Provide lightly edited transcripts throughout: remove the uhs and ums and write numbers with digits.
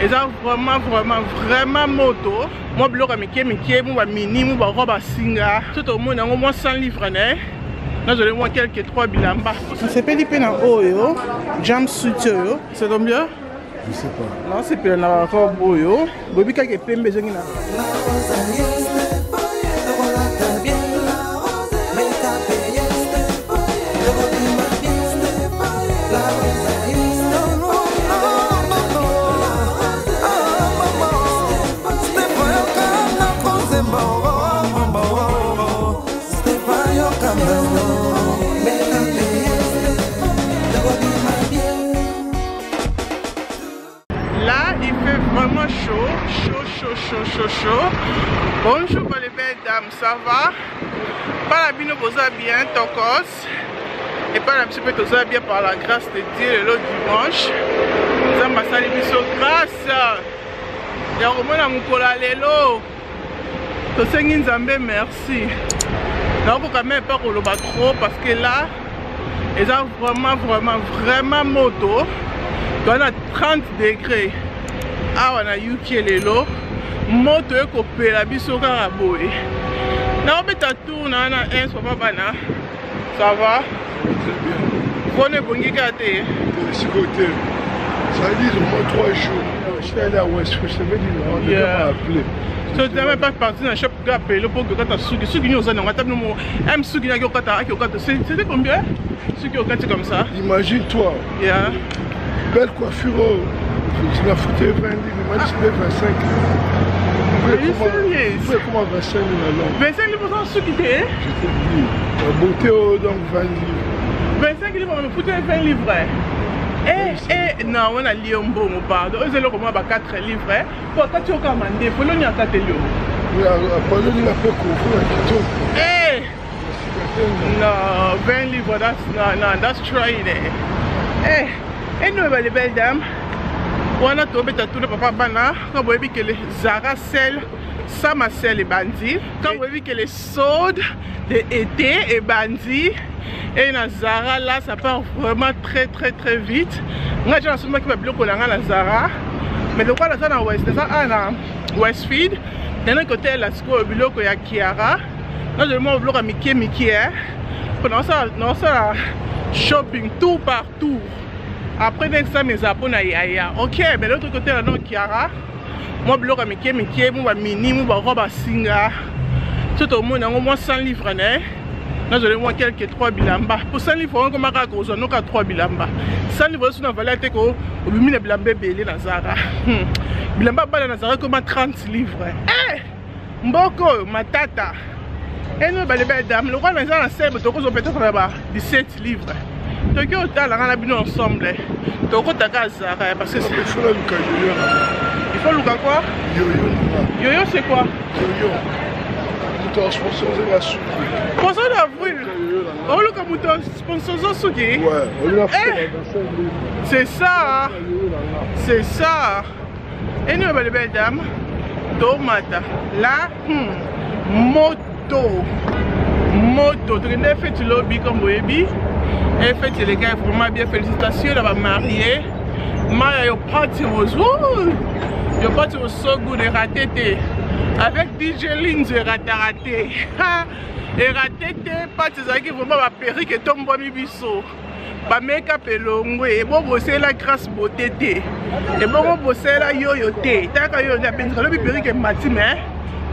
Eza vraiment vraiment vraiment moto. Mwa biloko ya mike mike, mwa ba mini, mwa ba robe asinga. So tomoni yango mwa 100 livres na ye. Nazoli mwa quelques 3 bilamba. Nasepeli mpe na oyo jumpsuit oyo. C'est combien? Je sais pas. Nasepela na ba robe oyo. Boyebi kaka epembe ezongi na Là, il fait vraiment chaud, chaud, chaud, chaud, chaud, chaud. Bonjour les belles dames, ça va? Par la bino boza bien, tokos. Et par la biso pe toza bien par la grâce de Dieu lelo dimanche. Nzambe asali biso grâce. Ya komona mokolo ya lelo. Tosengi Nzambe merci. Nakokoka même pas koloba trop parce que là eza vraiment vraiment vraiment moto. Toza na 30 degrés awa na UK lelo. Moto ekopela biso kaka boye. Nakobeta tour na wana 1 papa bana. Ça va? Très bien. Fone ebongi kaka te. Sikoyo te. Ça veut dire au moins 3 jours. Je suis allé à Westfield, je t'avais dit, on devait m'appeler. So tu n'avais pas parti dans le shop gars pelo pour que kata suki suki ni ozana ngata no m suki na kata aki okata c'était combien suki okati comme ça? Imagine-toi. Yeah. Belle coiffure, oh. Tu m'as foutu 20 livres, il m'a dit 25 Are you serious? Oui, comment 25 livres alors? 25 livres sans suki te? Je te dis, la beauté, oh, donc 20 livres. 25 livres, on me foutait 20 livres. Eh, eh, non, on a lié un bon, pardon. Eux, ils ont 4 livres. Po kati oka mandefu, eloni akateli yo. Oui, pardon, il a fait couvrir kitoko. Eh! No, 20 livres, that's, no, no, that's trying it. Eh, anyway, les belles dames. Wana tobeta tuna papa bana, quand boyebi que les Zara sel, Sama sel ebandi. Quand boyebi que les soldes de été ebandi. Et na Zara là, ça part vraiment très très très vite. Nga j'ai nasombaki ba biloko na nga na Zara. Mais lokola naza na West, naza awa na Westfield, nani côté la sikoyo biloko ya Kiara. Nazoli mwa biloko ya mike mike, eh. Po naosala shopping tour par tour. Après next time eza po na yaya. Ok, mais l'autre côté là non Kiara. Mwa biloko ya mike mike, mwa ba mini, mwa ba robe asinga. So tomoni yango mwa 100 livres na ye. Nazoli mwa quelques 3 bilamba. Po 100 livres wana koma kaka kozwa noka 3 bilamba. 100 livres so na valeur te ko obimi na bilamba ebele na Zara. Bilamba bana na Zara koma 30 livres. Eh! Mboko oyo matata. Eno ba les belles dames, lokola naza na sebe tokozwa peut-être na ba 17 livres. Toki otala nga na bino ensemble. Tokotaka Zara parce que il faut luka yoyo na. Il faut luka quoi? Yoyo na. Yoyo c'est quoi? Yoyo. Moto sponsorisé la suki. Poisson d'avril. Oluka moto sponsorisé suki. Ouais, on a fait eh. C'est ça. C'est ça. Et nous les belles dames, tomata. Là, moto. Moto. Tu n'as fait lobby comme boyebi. Et fait les gars vraiment bien. Félicitations d'avoir marié. Maya, your party was woo. Your party was so good et raté. Avec DJ Lynn, j'ai raté raté. Et raté party ezalaki vraiment ba perruque etombwami biso. Ba make-up elongwe, ebongo bosela grâce beauté te. Ebongo bosela yoyo te. Taka yoyo nde abengaka lobi perruque emati mais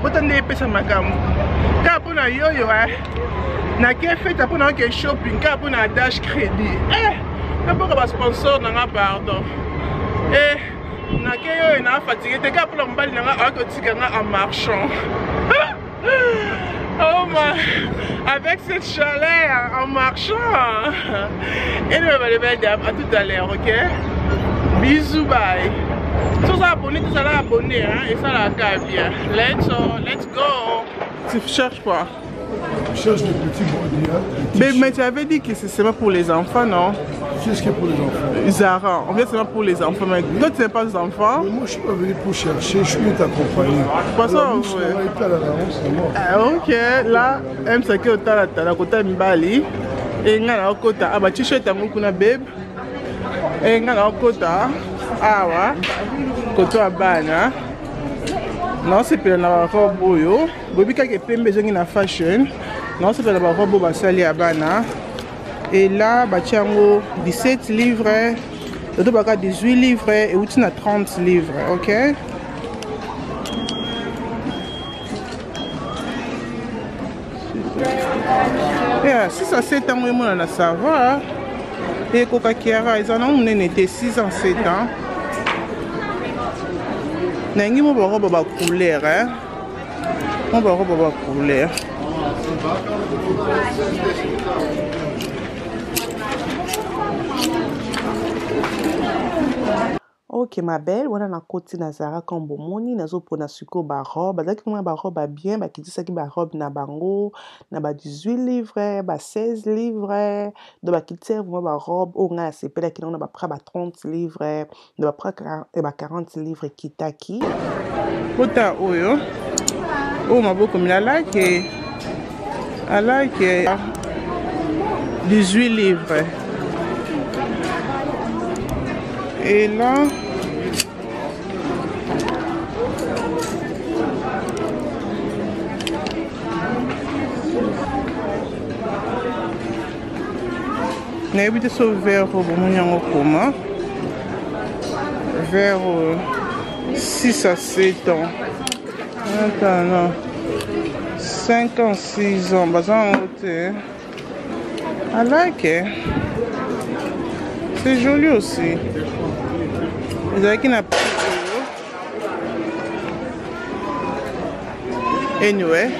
bota nde epesa makambo. Kaka mpona yoyo eh. Na ke fête mpona oke shopping kaka mpona dash crédit. Eh, naboka ba sponsor na nga pardon. Eh, na ke yoyo na fatigué te kaka mpona mobali na nga akoki kotika nga en marchant. Oh my, avec cette chaleur en marchant. Et nous, les belles dames, à tout à l'heure, ok? Bisous, bye. Si vous êtes abonné, tout ça là abonné, hein, et ça la bien. Let's go, let's go. Tu cherches quoi? Je cherche des petits produits, hein, des Mais tu avais dit que c'est seulement pour les enfants, non? Qu'est-ce qui est pour les enfants? Zara, on vient seulement pour les enfants, mais toi tu n'es pas des enfants. Mais moi je suis pas venu pour chercher, je suis venu t'accompagner. Pas ça, Alors, ouais. nous, on a été à la rencontre, c'est mort. Ah, ok, là, M c'est que t'as la, t'as la kota Mbali. Et nga na kota, ah bah t-shirt yango kuna babe. Et nga na kota. Awa koto ya bana naosepela na barobe oyo boyebi kaka epembe ezongi na fashion naosepela na barobe oyo basali ya bana et là batia yango 17 livres toto baka 18 livres euti na 30 livres ok Yeah, 6 à 7 ans emonana ça va ekoka kiara eza na monene te 6 ans 7 ans nalingi mo baroba bacouleur mo baroba bacouleur. Ok ma belle, wana nakoti na Zara comme bomoni, nazopona sikoyo ba robe. Bazalaki komona ba robe ya bien, bakitisaki ba robe na bango na ba 18 livres, ba 16 livres. Donc bakitisaki vraiment ba robe oyo ngai nasepelaki nango na ba près ba 30 livres, na ba près ba 40 livres ekitaki. Kota oyo, oyo maboko milalaki, alaki 18 livres. Et là, nayebi te so vert oyo bomoni yango koma vers 6 à 7 ans. Attends, non, 5 ans, 6 ans, baza yango te. I like it. C'est joli aussi. Ezalaki na prix oyo. Anyway,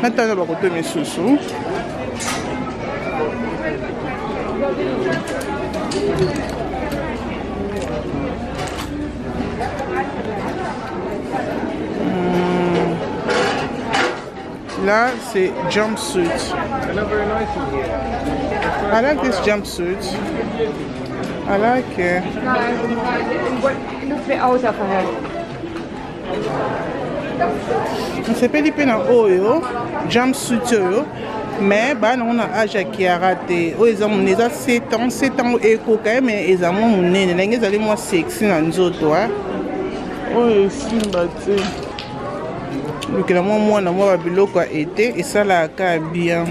natala bakoto misusu. Là, c'est jumpsuit. I like this jumpsuit. I like it. Nasepeli mpe na oyo jumpsuit oyo, mais baa nango na age ya Kiara te. Oyo eza monene, eza 7 ans, 7 ans ekoka ye, mais eza mwa monene ndenge ezali mwa sexy na nzoto. Oyo esimba te, lukela mwa mwana mwa babiloko ya ete esalaka bien.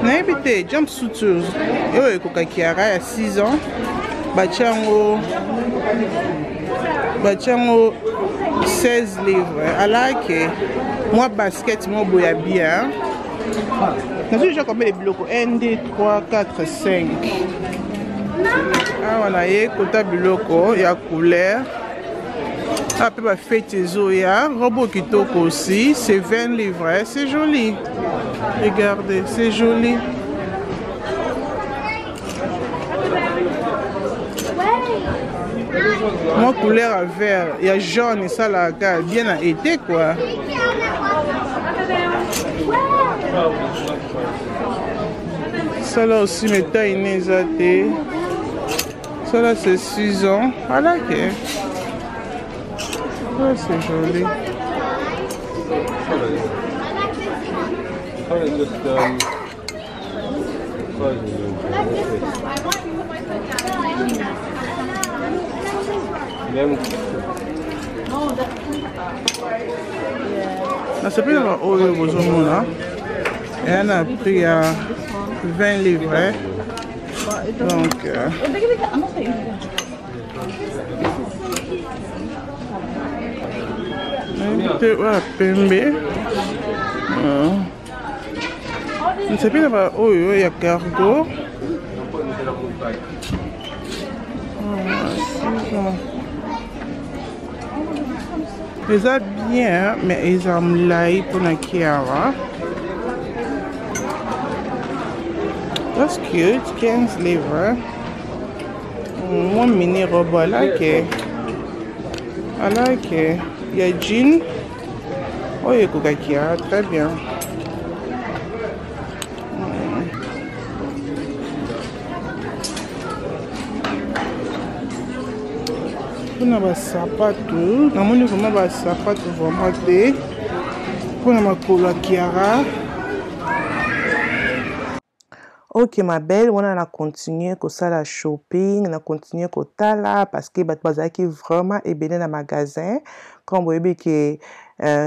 Nayebi te, jumpsuit oyo ekoka Kiara ya 6 ans, batia yango 16 livres. Alake mwa basket mwa boya bien. Nazwi déjà combien de biloko? 1, 2, 3, 4, 5. Awa na ye kota biloko ya couleur. Awa mpe bafete ezoya, robe oyo kitoko aussi, c'est 20 livres, c'est joli. Regardez, c'est joli. Mwa couleur ya vert, ya jaune esalaka bien na été quoi. Ça là aussi, mais taille eza te. Ça là, c'est 6 ans. I like it. Ouais, c'est joli. Kind of just size is okay. Même Nasepeli na baoyo bozomona, eya na prix ya 20 livres. Donc nayebi te, oyo ya pembe. Nasepeli na baoyo ya cargo. Ah, eza bien, mais eza molai mpona Kiara. That's cute, 15 livres. Mwa mini robe, I like it. I like it. Ya jean oyo ekoka Kiara très bien. Mpona basapatu, namoni vraiment basapatu vraiment te mpona makolo ya Kiara. Ok ma belle, wana na continuer kosala shopping, na continuer kotala parce que bato bazalaki vraiment ebele na magasin. Comme boyebi ke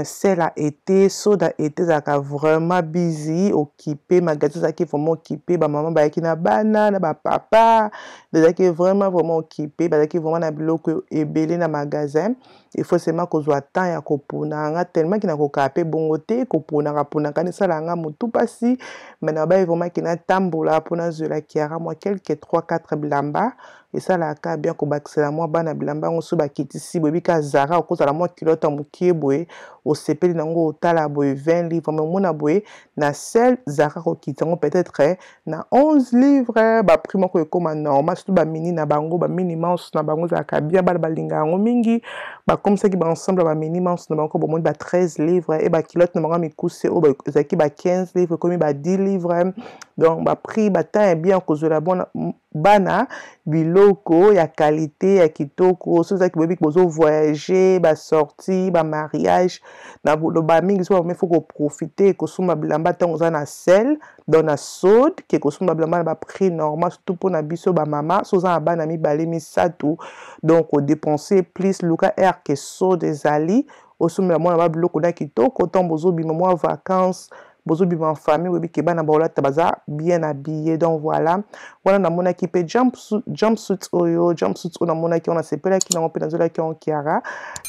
sale été, soda été ezalaka vraiment busy, occupé, magasin ezalaki vraiment occupé, ba mama bayaki na bana, na ba papa, bazalaki vraiment vraiment occupé, bazalaki vraiment na biloko ebele na magasin. Il faut seulement kozwa temps ya kopona nga tellement ki nakokaa mpe bongo te, koponaka ponaka nesala nga motu mpasi, mais na baye vraiment ki natambola mpo nazwela Kiara mwa quelque 3 4 bilamba. Esalaka bien kobakisela mwa bana bilamba yango so bakitisi boyebi ka Zara okozala mwa culotte ya mokie boye osepeli nango otala boye 20 livres, mais omona boye na sel Zara kokita yango peut-être na 11 livres, ba prix moko ekoma normal, surtout ba mini na bango, ba mini mouse na bango ezalaka bien, bana balinga yango mingi, bakomisaki ba ensemble ba mini mouse na bango bomoni ba 13 livres et ba culotte na bango mikuse oyo ezalaki ba 15 livres ekomi ba 10 livres. Donc ba prix ba temps ya bien kozwela bona bana biloko ya qualité ya kitoko. So ezalaki boyebi bozo voyager, ba sortie, ba mariage, na loba mingi so ba faut koprofiter kosomba bilamba ntango oza na sel, donc na solde, ke kosomba bilamba na ba prix normal, surtout mpona biso ba mama so oza na bana mibale misato, donc kodépenser plus, luka air ke solde ezali, osombela mwana ba biloko na kitoko ntango bozobima mwa vacances, bozobima en famille, oyebi ke bana baolata baza bien habillé. Donc voilà, wana namonaki mpe jumpsuit oyo, jumpsuit oyo namonaki wana, nasepelaki nango mpe nazolaki yango Kiara.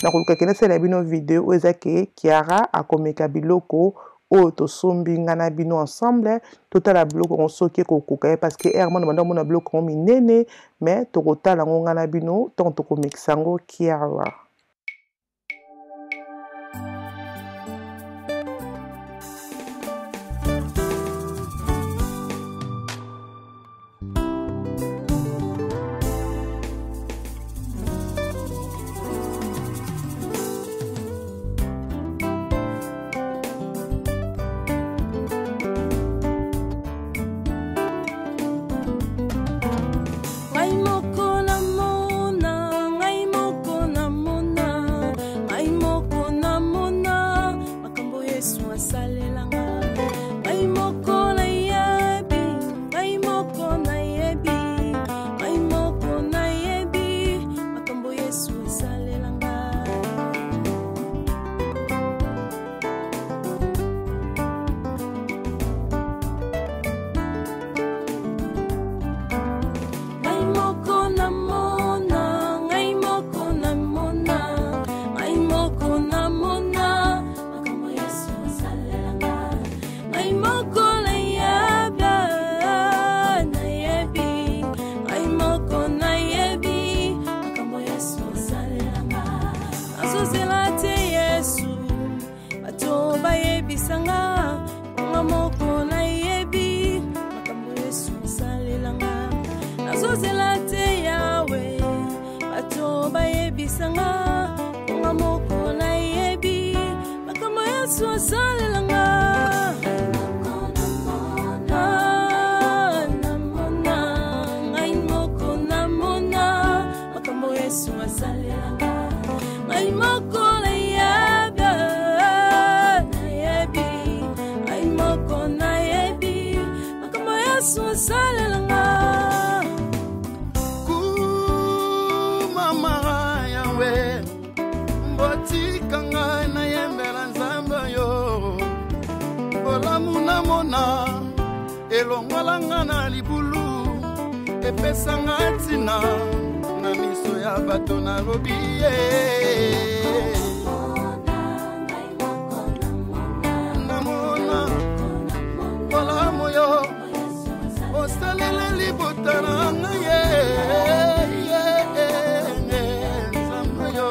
Nakoluka kende esala bino video oyo eza ke Kiara akomeka biloko oyo tosombi nga na bino ensemble, totala biloko yango soki ekokoka ye, parce que aire mwana banda omona biloko yango minene, mais tokotala yango nga na bino ntango tokomekisa yango Kiara. Ngai moko namona, ngai moko namona, ngai moko namona makambo Yesu asalelanga. Ngai moko nayebi, ngai moko nayebi, ngai moko nayebi makambo Yesu asalelanga. Ngai moko namona, ngai moko namona, ngai moko namona makambo Yesu asalelanga. Ngai moko nayebi, nayebi, ngai moko nayebi makambo Yesu asalelanga. Nazozela te Yesu, bato bayebisanga, nga moko nayebi makambo Yesu asalelanga. Nazozela te Yawe, bato bayebisanga, nga moko nayebi makambo Yesu asalelanga. Ah, namona, ngai moko namona makambo Yesu asalelanga. Ngai moko nayebi, nayebi, ngai moko nayebi makambo Yesu asalelanga. Kumama Yawe, botika ngai nayembela Nzambe oyo bolamu namona elongolanga na libulu, epesanga ntina na miso ya bato, nalobi ye namona bolamu yo osalele libota na ngai ye, Nzambe yo.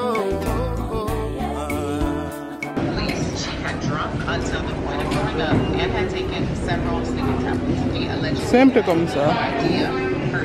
Police, she had drunk until the point of throwing up and had taken several sleeping tablets. He allegedly Simple comme ça. idea.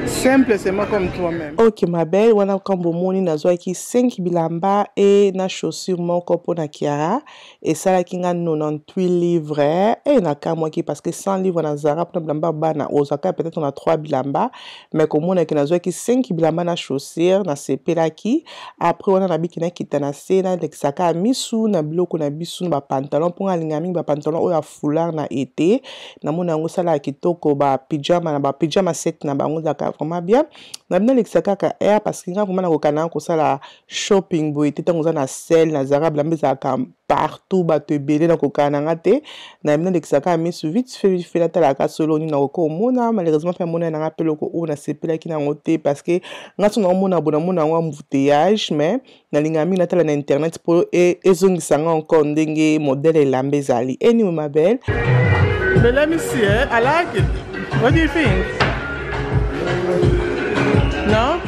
Simple seulement comme toi-même. Ok ma belle, wana comme bomoni nazwaki 5 bilamba et na chaussure moko pona Kiara esalaki nga 98 livres et nakamwaki parce que 100 livres na Zara pona bilamba bana ozwaka peut-être na 3 bilamba mais komona ke nazwaki 5 bilamba na chaussure nasepelaki. Après wana nabiki nakita na se nalekisaka misu na biloko na biso na ba pantalon mpo nga alingaka mingi ba pantalon oyo ya foulard na été, namona yango esalaka kitoko, ba pyjama na ba pyjama set na bango ezalaka vraiment bien. Na bino alekisa kaka air parce que nga vraiment nakoka na kosala shopping boye te ntango oza na sel na Zara bilamba ezalaka partout bato ebele nakoka na nga te. Na bino alekisa kaka misu vite fait vite fait, natalaka solo nini nakoki komona. Malheureusement mpe amona na nga mpe eloko oyo nasepelaki na yango te parce que nga so naomona bo namona yango embouteillage, mais nalingaka mingi natala na internet mpo ezongisa nga encore ndenge modèle elamba ezali. Anyway ma belle, but let me see, eh? I like it. What do you think? No?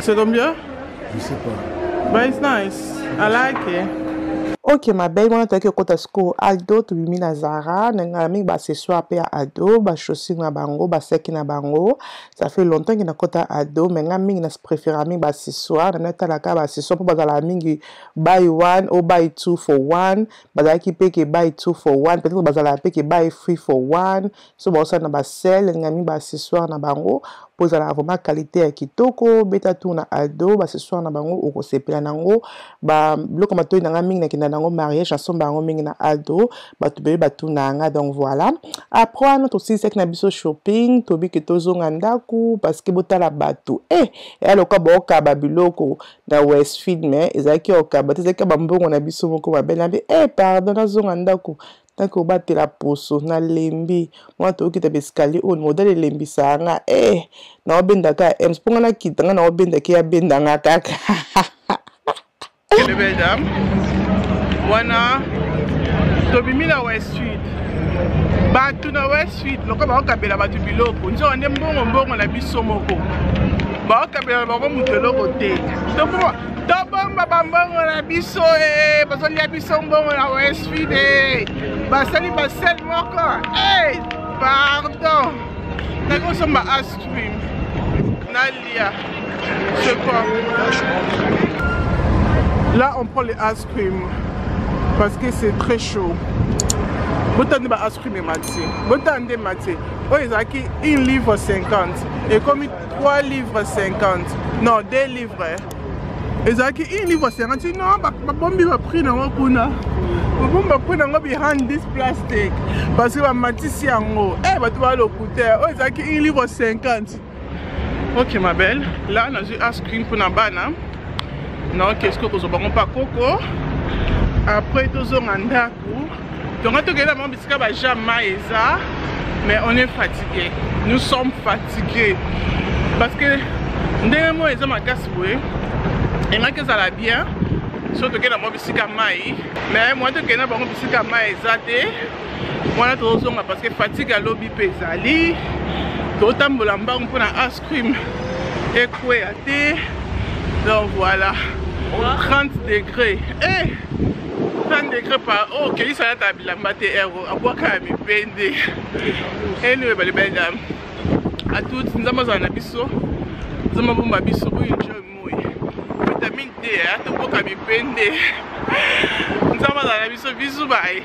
C'est combien? Je sais pas. But it's nice. I like it. Ok ma belle, wana toyaki kokota sikoyo Aldo, tobimi na Zara, nalingaka mingi ba accessoire mpe ya Aldo, ba chaussure na bango, basaki na bango. Ça fait longtemps ke nakota Aldo, mais nga mingi na préférera mingi ba accessoire, na natalaka ba accessoire mpo bazalaka mingi buy one ou buy two for one, bazalaki mpe ke buy two for one, peut-être bazalaka mpe ke buy three for one, so baosala na basele. Nalingaka mingi ba accessoire na bango mpo ezalaka vraiment qualité ya kitoko. Beta tour na Aldo, ba accessoire na bango okosepela nango. Ba biloko matoi na nga mingi nakenda nango mariage, nasomba yango mingi na Aldo, bato bebe batuna yanga. Donc voilà, après wana tosilisaki na biso shopping, tobiki tozonga ndako parce que botala bato eya lokola baokaba biloko na Westfield, mais ezalaki okaba te, ezalaki bambongo na biso moko mabele. Nabi pardon, nazonga ndako tanke obatela poso nalembi mwana tokokita baeskalier oyo modele elembisaka nga naobendaka ya ems mpo nga nakita nga naobendaki abendanga kaka. Les belles dames, wana tobimi na Westfield, bato na Westfield lokola baokabela bato biloko nzoka nde mbongo mbongo na biso moko baokabela na bango moto eloko te. Tobomba bambongo na biso, bazolia biso mbongo na Westfield, basali basele moko, pardon, nakosomba ice cream nalia. C'est quoi? Là on prend les ice cream parce que c'est très chaud. Botande ba ice cream emati, botande emati oyo ezalaki 1 livre 50 ekomi 3 livres 50, non 2 livres, ezalaki 1 livre 50. Non, babombi baprix nango kuna, babombi baprix nango behind this plastic parce que bamatisi yango. Bato balokute oyo ezalaki 1 livre 50. Ok ma belle, là nazwi ice cream mpona bana na ok, sikoyo kozwa bango mpa koko après tozonga ndako. Tonga tokende bango bisika baja mai eza, mais on est fatigué, nous sommes fatigués parce que ndenge moi eza makasi boye, engaki ezala bien so tokende bango bisika mai, mais moi tokende bango bisika mai eza te. Wana tozozonga parce que fatigue alobi mpe ezali, totambola mbangu mpona ice cream ekweya te. Donc voilà, 30 degrés, 30 degrés par oh, kelisa alata bilamba te, ero abwaka ya mipende. Anyway, bale belle dame à toutes, nzambe azala na biso, nzambe abomba biso. Oyo enjoy moi vitamine D, tobwaka mipende. Nzambe azala na biso, bisous, bye.